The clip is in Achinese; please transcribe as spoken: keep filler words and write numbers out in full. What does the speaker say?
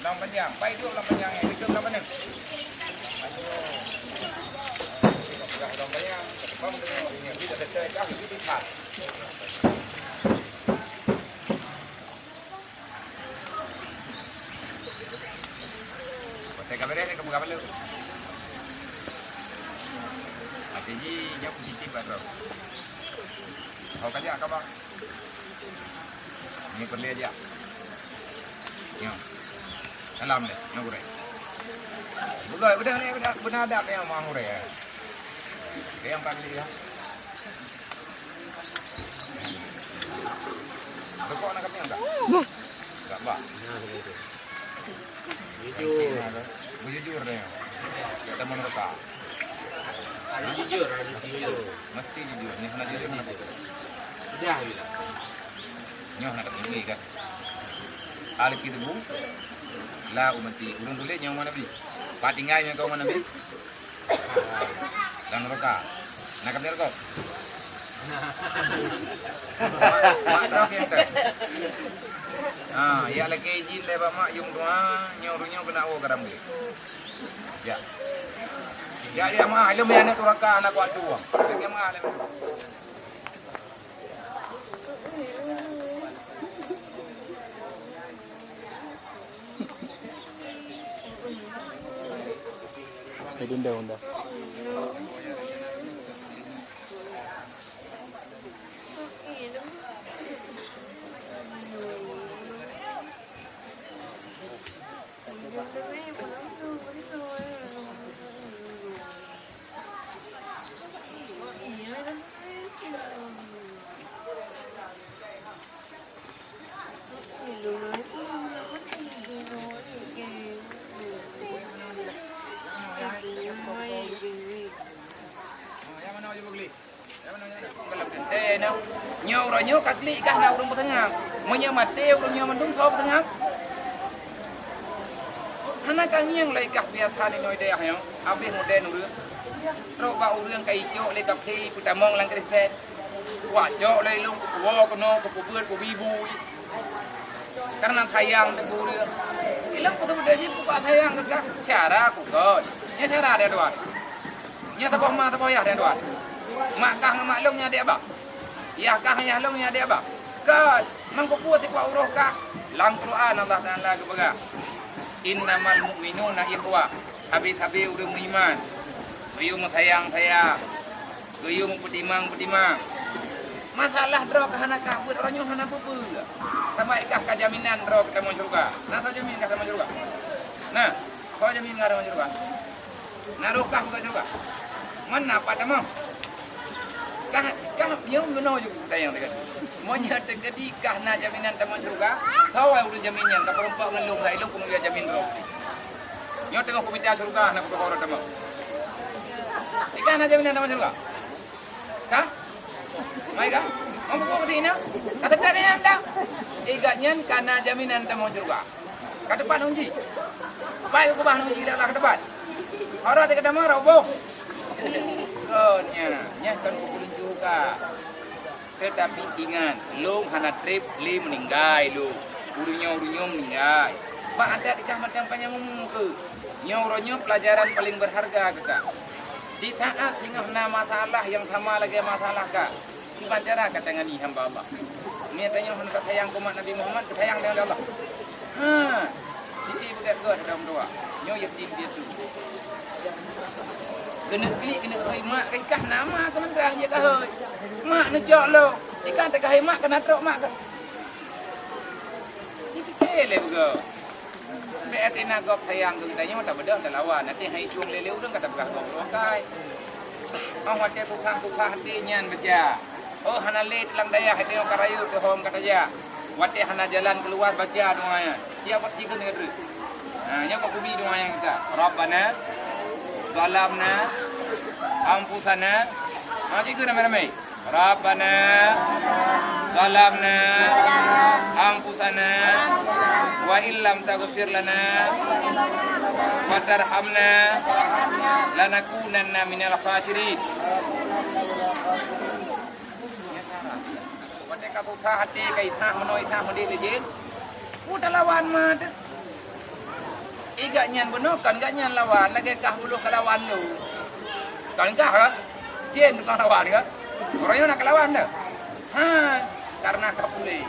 Lam panyang, pai duek lam panyang, nyang hidup lam mana? Lam panyang, lam panyang. Watèe ka beureh, ka buka balu. Até jih nyoe positif baroe. Ho ka jak ka ba. Ni peureulèe jak. Nyoe. Salam deh, nyoe gurèe. Beugöt, beuna, beuna, beuna adab nyang meu'ah gurèe. Nyang paling ya. Rukok na kami angkat. Enggak, Mbak. Jujur. Bujujur deh. Kita menerka. Jujur, harus jujur. Mesti jujur. Ni kena jujur, kena jujur. Sudah, bila. Nyoh nak kata kan. Al-kidbu la ummati. Ureueng tuléh nyoe umat Nabi. Pat tinggai nyoe keu umat Nabi. Lam neuraka. Na kami rukok? Mak, mak, mak, mak. Ha, ya lagi izin lé bak mak yum tuha, nyoe ureueng nyoe keuneuk woe garam geuh. Ya. Ya, ya, mak, ilum ya aneuk duraka, aneuk kuat tuha. Ya, mak, ilum. Jadi undang-undang. Eh, nyoe, nyoe uroe nyoe ka klik kah na ureueng peuseungab. Meunyoe maté ureueng nyoe mandum, soe peuseungab? Hana ka ngieng lé kah biasa ninoe dayah nyoe, abéh modern ureueng. Trok bak ureueng ka icok lé kafé, peutamong lam kristen. Wak cok lé lôn, kuwoe keunoe, kupeubeuet, kubibu. Karena sayang teungku ureueng. Ilôn kuteupeu jih kubak sayang keu kah, syara kukon. Nyan syara deh tuan. Nyan saboh ma saboh yah deh tuan. Mak kah ngon mak lôn nyan adék abang. Yah kah ngon yah lôn nyan adék abang. Kon, mangkupue sikuat uroh kah. Lam Quran Allah Taala geupeugah, "Innamal mu'minuna ikhwah." Sabe-sabe ureueng meuiman, geuyue meusayang-sayang, geuyue meupeutimang-peutimang. Masalah droe ka hana kah beuet, uroe nyoe hana peue-peue. Sama ikah ka jaminan droe geutamong syeuruga. Na soe jamin kah tamong syeuruga? Na, soe jamin kah tamong syeuruga? Na roh kah buka syeuruga? Mana pat tamong? Kah, kah nyoe meunoe ju kutanyong teuka. Meunyoe teukeudi kah na jaminan tamong syeuruga, soe ureueng jamin nyan? Ka peureumpok ngon lôn, ilôn pun jamin droe. Nyoe teungoh kumita syeuruga na kupeugah uroe tamong. Ikah na jaminan tamong syeuruga? Ka? Mai ka? Mampu keu sinoe? Ka teuka nyan dak? Igat nyan ka na jaminan tamong syeuruga. Ka teupat ngon jih. Pai kubah ngon jih dak lah ka teupat. Ora teuka tamong roboh. Oh, nyan, nyan kan ulôn syeuruga. Teutapi ingat, lôn hana treb lé meuninggai lôn. Ureueng nyoe, ureueng nyoe meuninggai. Bak adat ikah macam panyang umu keuh. Nyoe uroe nyoe pelajaran paling berharga keu kah. Di saat singoh na masalah nyang sama lagèe masalah kah, kiban cara katangani hamba Allah. Meunyoe tanyoe hana tasayang keu umat Nabi Muhammad, tasayang deungon Allah. Ha, siti beugèt-gèt dalam dua. Nyoe yatim piatu. Keuneuk klik, keuneuk hôi mak, ikah nama keuneuk gah jeuet ka hôi. Mak neucok lôn, ikah teuka hôi mak keuneuk trok mak kah. Jipike lé beugöt. Bèk até na gob sayang keu geutanyoe, tabeudôh talawan. Até hai cueng lé-lé ureueng ka tapeugah gob ureueng kai. Oh, watèe susah-susah até nyan baca. Oh, hana lé lam dayah, até nyoe ka rayeuk teuhom ka tajak. Watèe hana jalan keuluwa baca doa nyan. Tiep buet jikheun keudroe. Ha, nyoe ka kubi doa nyan kita. Rabbana zalamna anfusana. Ha, jikheun ramé-ramé. Rabbana zalamna anfusana wa illam taghfir lana wa tarhamna lanakunanna minal khasirin. Watèe ka susah até, ka isah meunoe, isah meudéh lé jén, peue talawan ma teuh? Gak nyan bunoe kan gak nyan lawan, lagée kah buloh ka lawan tu. Kan kah, ha? Cen tukang lawan ke? Orang nyoe nak ka lawan dah. Ha, karena ka puléh.